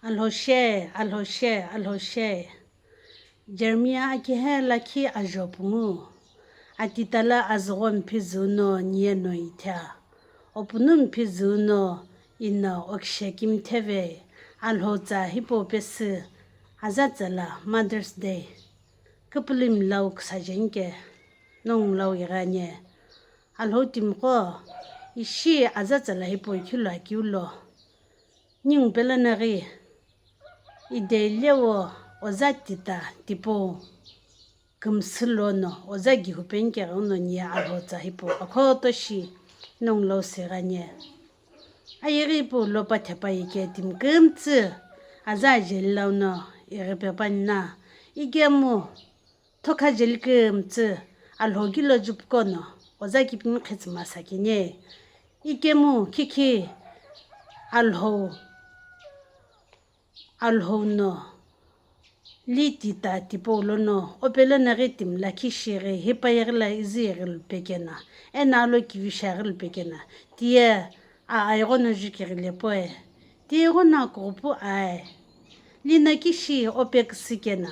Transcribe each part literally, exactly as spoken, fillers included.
Alhou she, Alhou she, Alhou she. Jeremiah akihe lakhi ajo pungu. Atita lo azügho mphizü no niye no ithea. Opunu mphizü no ino okishe kimtheve. Alhou tsa hipau pesü. Azatsa lo Mother's Day. Küpülü mlau küsajenike. Nongu lau ighani. Alhou timiqo ishi azatsa lo hipau ikhilo akeu lo. Ningu peloneghi, ideile wo oza tita tipau kümsü lono, oza gihu penike ghenguno niye Alhou tsa hipau akhoto shi nongu lau sighani. Ayeghi pu lopa thepa ike timi kümtsü aza ajeli launo ighipe pani na, ikemu Thokha jeli kümtsü Alhou gilo jupuqo no oza kipimi khitsü masa kene. Ikemu khikhi Alhou, Alhou no li tita tipau lono, o peloneghi timi lakhi shighi, hipayeghi lo izü yeghi lupekena, eno alo kivi shiaghi lupekena, tiye a aighono jukighi lepoe. Tighono akughupu ae. Lino kishi ope küsükena,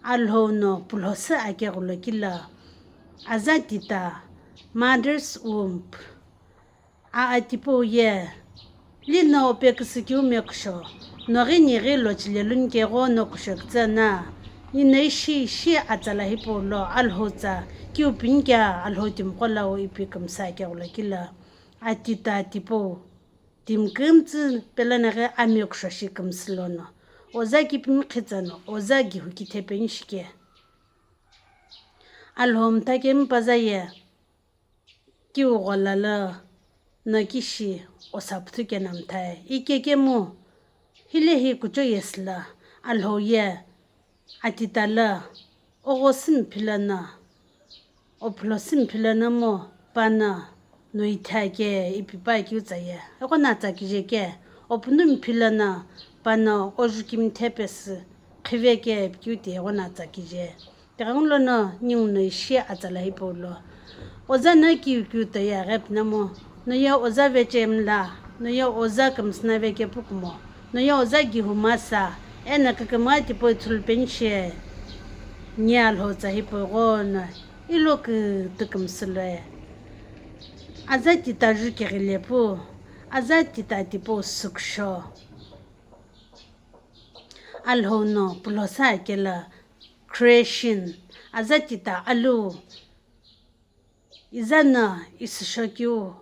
Alhou no pulhosü akeghulo kilo. Aza tita, mother's womb. Aa tipau ye. Lino ope küsükeu mekusho. Noghi nighi lochile luni keghono kusho kütsü na. Ino ishi ishi atsa lo hipau lo Alhou tsa kiu pinike Alhou timiqo lau ipi kümsü akeghulo kilo. Atita tipau. Timi kümtsü peloneghi amekusho shi kümsü lono, oza kipimi khitsü no, oza gihu kithe peni shike. Alhou mtha kemi paza ye, kiu ghola lono kishi osa püthü kena mthae. Ikemu, hilehi kucho yesü lo, Alhou ye, Atita lo, ogho sümphilo no, ophulo sümphilo no mo, pano no ithea ke ipi pa keu tsa ye. Eghono atsa kije ke, opunu mphilo no, pano oju kimthe pesü, khive ke ipi keu ti eghono atsa kije. Tighenguno ningu no ishi atsa lo hipau lo. Oza no kiu kiu toye aghi pinomu, noye oza veche mla, noye oza kümsüna veke pukumo, noye oza gihu masa, eno kükümgha tipau ithulu peni she, niye Alhou tsa hipau ighono, ilo kütü kümsü loe. Aza tita jukighi lepu, aza tita tipau sükusho. Alhou no pulhosü akelo, creation, aza tita alu, iza no isüshokeu,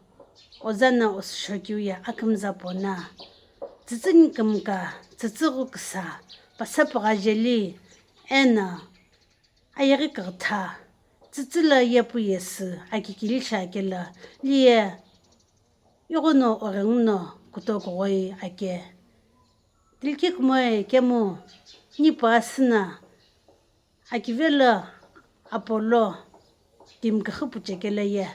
oza no osüshokeu ye akümza pona. Tsütsü nikümka, tsütsü ghuküsa, pasapügha jeli, eno ayeghi kügütha, tsütsü lo yepu yesü, akikili shi akelo, liye, ighono oghenguno kutokughoi ake. Tilki kumoe kemu, nipu asüna, akivelo apolo, timi küxü puchekelo ye.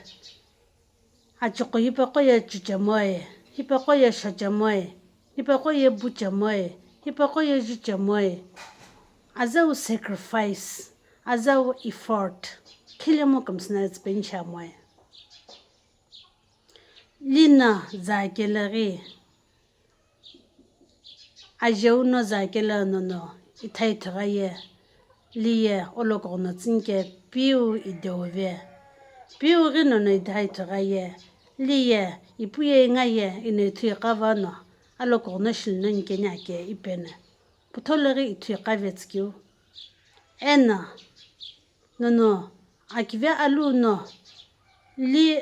Achuqu hipaqo ye chuchemoe, hipaqo ye shochemoe, hipaqo ye buchemoe, hipaqo ye juchemoe. Azau sacrifice, azau effort, khilemu kümsüna tsüpeni shi amoe. Lino za keleghi, ajeu no za kelo nono, ithai thigha ye, liye olokogho no tsünike piu ideuve. Piu ghi nono ithai thigha ye, liye ipu ye inga ye, ino ithu iqava no, alokogho no shilino nikeni ake ipeno. Putholo ghi ithu iqave tsükeu. Eno, nono, akive alu no, li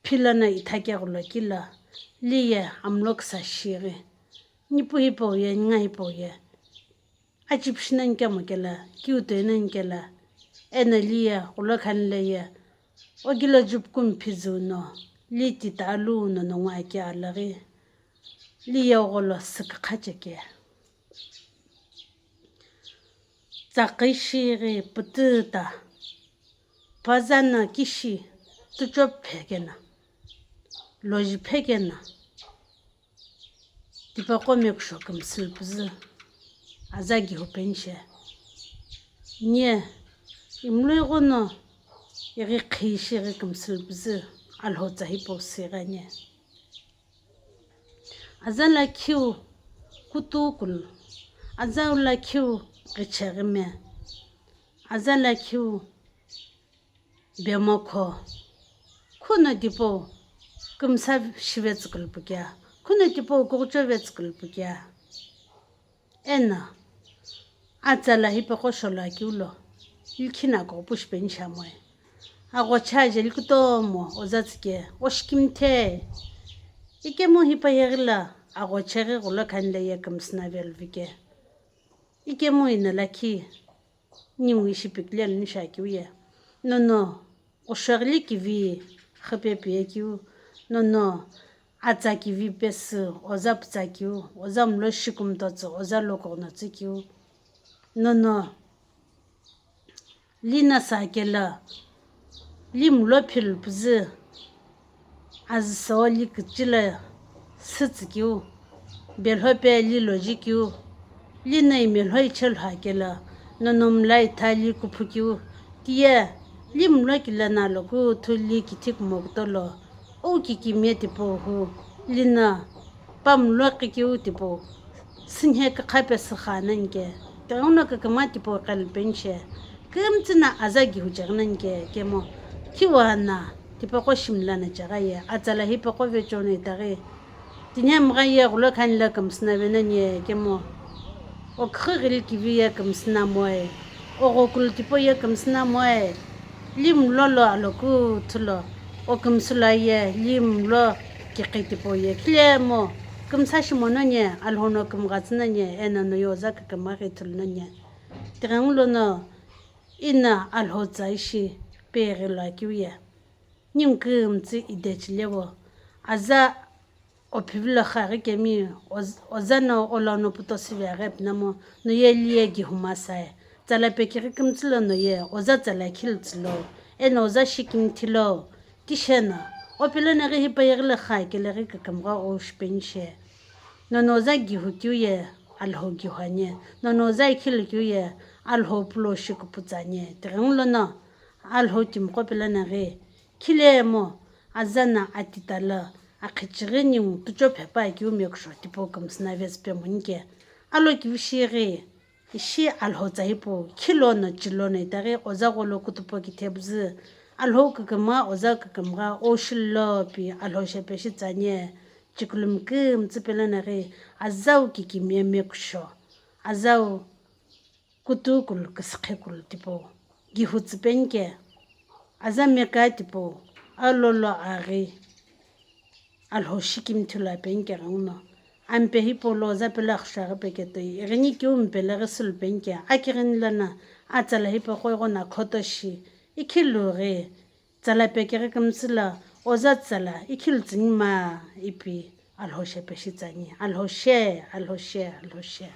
philo no ithakeghulo kilo, liye amlo küsa shighi, nipu hipau ye, ninga hipau ye, achipishi no nikemu kelo, kiu toi no nikelo, eno liye ghulo khani loye, ogilo jupuku mphizü no, li tita alu no nongu ake alaghi, liye ogholo sükükha cheke. Tsaqi shighi pütüta, paza no kishi tucho phekena, loji phekena, tipaqo mekusho kümsülu püzü, aza gihu peni she. Niye, imloi ghono, ighi khi shighi kümsülu püzü, Alhou tsa hipau sighani. Aza lakhiu kutukulu, aza lakhiu ghicheghime, aza lakhiu bemokho, khuno tipau kümsa shive tsükülüpukia, khuno tipau kughuchove tsükülüpukia. Eno atsala hipaqo sholo akeu lo, likhi no akughupu shipeni shi amoe. Aghochhe ajeli kutomo oza tsüke, oshikimthe. Ikemu hipayeghi lo aghocheghi ghulo khani lo ye kümsüna veluvike. Ikemu ino lakhi ningu ishi pikile luni shi akeu ye. Nono qushoghi li kivi xüpe pi akeu, nono atsa kivi pesü oza pütsa keu, oza mlo shikumtotsu, oza lokogho no tsü keu, nono li no sa kelo, li mlo philu püzü, azü so li küchü lo sütsü keu, belho pe li loji keu, li no imelho ichelo ha kelo, nono mla itha li kuphu keu, tiye li mlo kile no alokuthu li kithi kumo kutolo, ou kikimiye tipau hu, li no pa mlo qi keu tipau, sünhe kükha pesü kha nani ke, tighenguno küküma tipau qelupeni shi, kümtsü no aza gihu cheghi nani ke, kemu, thiwa no, tipaqo shimla no chegha ye, atsala hipaqo vecho no itaghi, tinhemgha ye ghulo khani lo kümsüna venani ye, kemu, oküxü ghili kivi ye kümsüna moe, oghokulu tipau ye kümsüna moe, li mlo lo alokuthu lo, okümsü lo ye, li mlo kiqi tipau ye, khilemu, kümsa shimo nani ye, Alhou no kümgha tsü nani ye, eno no ye oza kükümgha ghi ithulu nani ye. Tighengulono, ino Alhou tsa ishi peghi lo akeu ye. Ningu kümtsü ide chilevo, aza ophivi lo xaghi kemi, oz-, oza no olo no puto süve aghi pinamo, no ye li ye gihuma sae. Tsala pekeghi kümtsü lo no ye, oza tsala khiltsü lo, eno oza shikimthi lo, tisheno, o peloneghi hipayeghi lo xa keleghi kükümgha ou shipeni shi. Nono oza gihu keu ye, Alhou gihu ani, nono oza ikhilu keu ye, Alhou pulo shikupu tsü ani, tighengulono, Alhou timiqo peloneghi, khilemu, aza no atita lo, akhichighi ningu tucho phepa keu mekusho tipau kümsüna vesü pe moni ke. Alokivi shighi, ishi Alhou tsa hipau, khilono chilono itaghi oza gholo kutupo kithe püzü, Alhou kükümgha, oza kükümgha, ou shilo pi Alhou shepe shi tsü ani, chikulu mi kümtsü peloneghi, azau kikimiye mekusho, azau kutukulu küsükhekulu tipau, gihu tsüpeni ke, aza meka tipau, alolo aghi, Alhou shikimthi lo apeni ke ghenguno. Ampe hipau lo oza pelo axusha ghi peketo, ighini keu mpe lo ghi sülupeni ke, akighini lono, atsala hipaqo ighono akhoto shi, ikhilu ghi, tsala pekeghi kümtsü lo, oza tsala, ikhilu tsüni ma, ipi, Alhou shepe shi tsü ani, Alhou she, Alhou she, Alhou she.